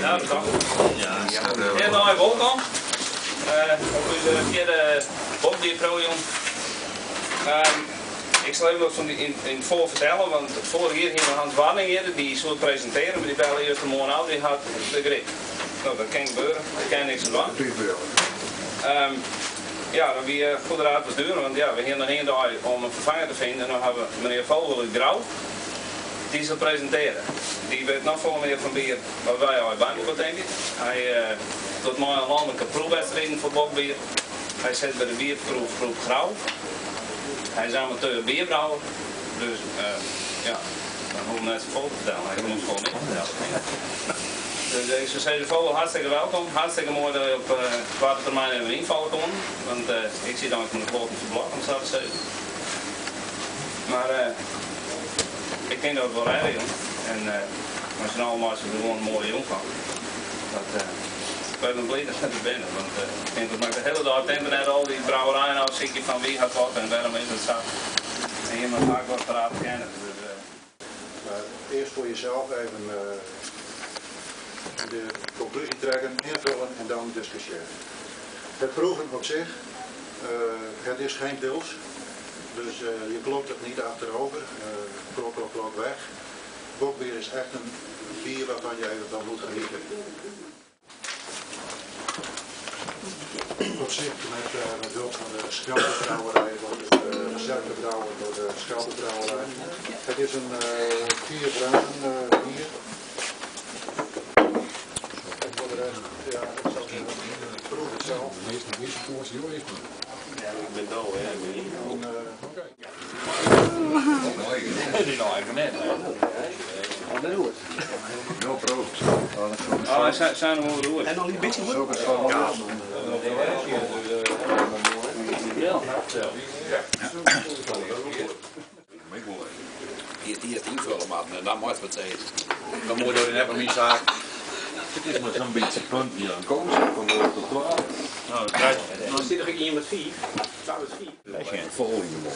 Ja, dat kan. Ja, nou, welkom. Op ús fjirde bokbierproefjûn. Ik sil even wat fan yn it foar fertelle, want foarich jier hiene we Hans Warning hjir, dy soe it presintearje, mar dy belle justermoarn ôf, dy hat de gryp. No, dat kin gebeure, dêr kin niks oan dwaan. Ja, dan wie goede raad was duur, want ja, we hiene noch ien dei om in ferfanger te finen en no hawwe we menear Vogel út Grou, dy sil presintearje. Dy wit noch folle mear fan bier as wy allegear by mekoar, tink ik. Hy docht mei oan lanlike proefwedstriden foar bokbier. Hy sit by de bierproefgroep Grou. Hy is amateur bierbrouwer, dus ja, dan hoech ik net safolle te fertellen. Hy kin ons folle mear fertelle, tink ik. Dus ik soe sizze, Vogel, hartstikke welkom. Hartstikke moai dat je op koarte termyn even ynfalle koenen, want ik siet eins mei de kloaten ferblok, om sa te sizzen. Mar ik tink dat we it wol rêde, jong. En mei syn allen meitsje we der gewoan in moaie jûn fan. Dat, wy binne bliid dat je der binne, want ik tink dat moat ik de hiele dei op it ynternet al dy brouwerijen ôfsykje fan wie hat wat en wêrom is it sa. En jim hawwe faak wat parate kennis. Dus. Maar eerst voor jezelf even de conclusie trekken, invullen en dan discussiëren. Het proeven op zich, het is geen pils, dus je klokt het niet achterover, klok, klok, klok weg. Bokbier is echt een bier waarvan je even van moet genieten. Op zich met hulp van de Scheldebrouwerij wordt het recept gebrouwen door de Scheldebrouwerij. Het is een 4 graden bier. En voor de rest, ja, ik zou zeggen, proef het zelf. Ja, ik ben dol, hè. Ik ben niet. Oké. Oh, zijn er wel roer. En al die beetje goed. Ja. Earst ynfolje moatten en dan moat wat sizze. Dan moet je net myn saak. It is mar sa'n bytsje punt by aan koos fan nul tot twa. No, dat krijt. Dan sit der ek ien met fiif, twa met fiif. Fol yn de mond.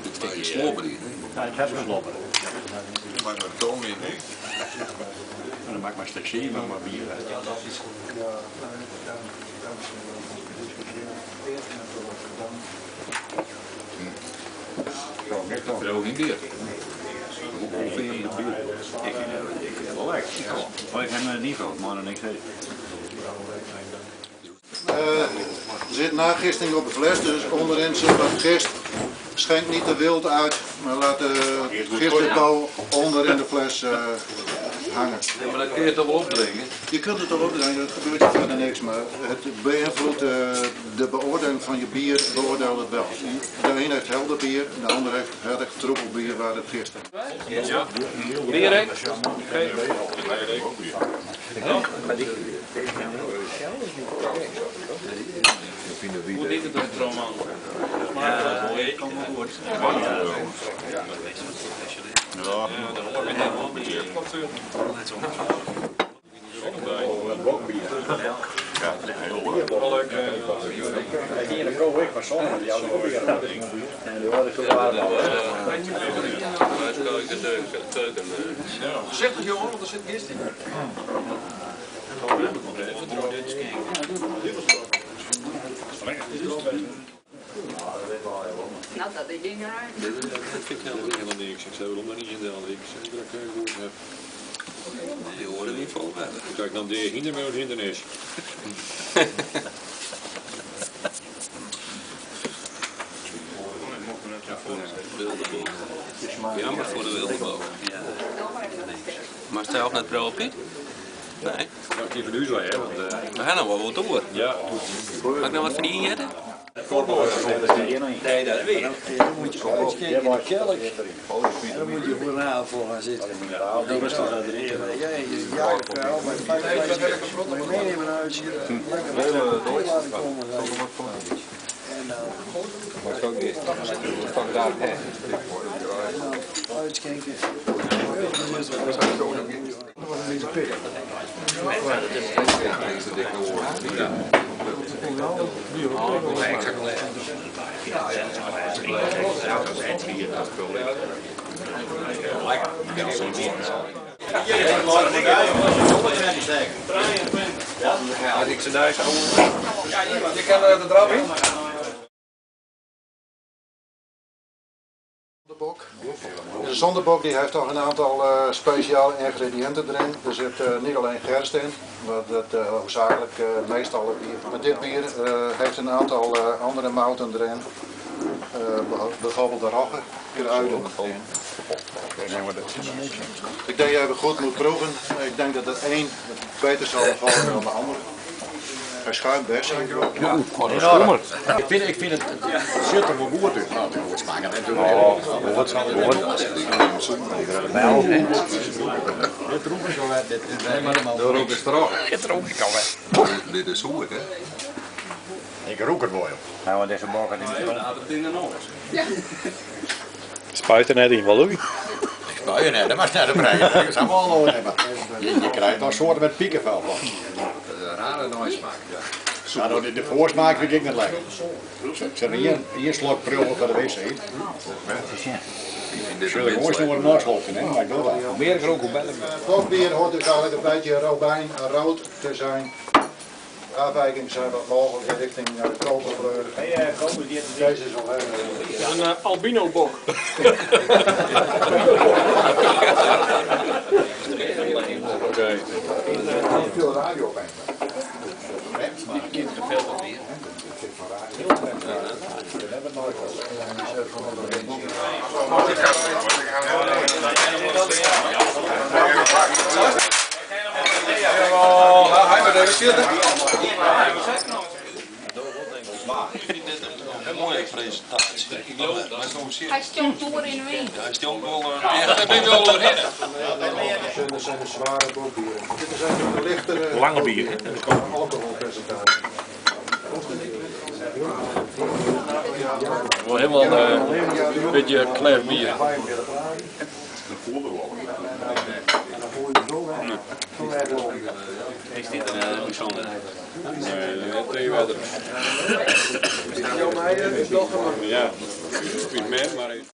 Dit stikje slobber hier. Ja, ik heb geslobber. Maak mar de tong yn. En dan maak ik maar een stik zeven maar bier. Ja, dan discussiëren. Eerst invullen, dan. Droog in bier. Hoe vind je het bier? Ik vind het wel lekker. Oh, ik heb het niet gehad, maar dan niks eten. Er zit nagisting op de fles, dus onderin zit wat gist. Schenk niet te wild uit, maar laat de gistdepot onder in de fles hangen. Ja, maar dat kun je toch wel opdrinken? Je kunt het wel opdrinken, dat gebeurt je verder niks, maar het beïnvloedt de beoordeling van je bier, beoordeelt het wel. De een heeft helder bier en de ander heeft heel erg troebel bier waar het gist in. Ja. Bier, hè? Oké. Hoe dik het op de man? Ja, Kom maar goed. Ja, Wel leuk. Die in de pro ik was zonne, die had ook weer. En die hadden zo warm. Keuken. Voorzichtig jongen, want er zit gist in. Nou, dat ging eruit. Dat vind ik helemaal niks. Ik zei waarom dan niet in de ik zei dat ik goed heb. Die horen niet vol hebben. Kijk, dan de hinder met ons is. Wilde boog. Jammer voor de wilde boog. Maar stel net pro Piet? Nee. Ja, ik even nu zo, hè? Want, We gaan nog wel wat door. ja. Mag ik nou wat van die injetten? Nee, dat weet ik. Dan moet je uitschenken in de kelk. En dan moet je voor een avond gaan zitten. Dan rustig naar erin. Ja, je jaagt wel, maar 5 meenemen naar huis hier. Lekker laten komen. En dan uitschenken. Nee, ik ga wel. Je kan de trap in. Bok. De zonderbok die heeft toch een aantal speciale ingrediënten erin. Er zit niet alleen gerst in, maar dat hoofdzakelijk meestal het bier. Maar dit bier heeft een aantal andere mouten erin. Bijvoorbeeld de rogge, kruiden. Ik denk dat je even goed moet proeven. Ik denk dat het een beter zal vallen dan de andere. Hij schuimt best. Ja, ik vind het zit er wel goed uit. Nou, het smaakt natuurlijk. Wat zal het worden? Dit roepen zo, dit is helemaal. De rook is er Dit rook ik al weg. Dit is zoet, hè? Ik rook het wel. Nou, want deze bok had niet Ja. Spuit er net in, wel Louis. Spuien net, dat was net de brengen. Dat is allemaal al hebben. Je krijgt nog soorten met piekenvel van. Dat is een rare nasmaak, ja. Nou, de voorsmaak vind ik niet lekker. Ik zet hier slok prul voor de wc. Zullen ik ooit nog een naslokje, hè? Maar ik doe dat. Hoe meer ik rook, hoe beter. Bokbier hoort dus eigenlijk een beetje robijn en rood te zijn. Afwijkingen zijn wat mogelijk richting de koperkleur. Deze is al heel Een albino bok. Oké. Veel radio op een. Hij moet even zitten. Een mooie presentatie. Hij stond door in de wind. Hij stond wel echt, daar ben ik wel doorheen. Dat zijn de zware bokbieren. Dit zijn de lichtere Lange bieren. Alcoholpercentage. Wel helemaal een beetje klef bier. Is dit een bijzonder? Nee, twee verder. Ja, niet meer, maar.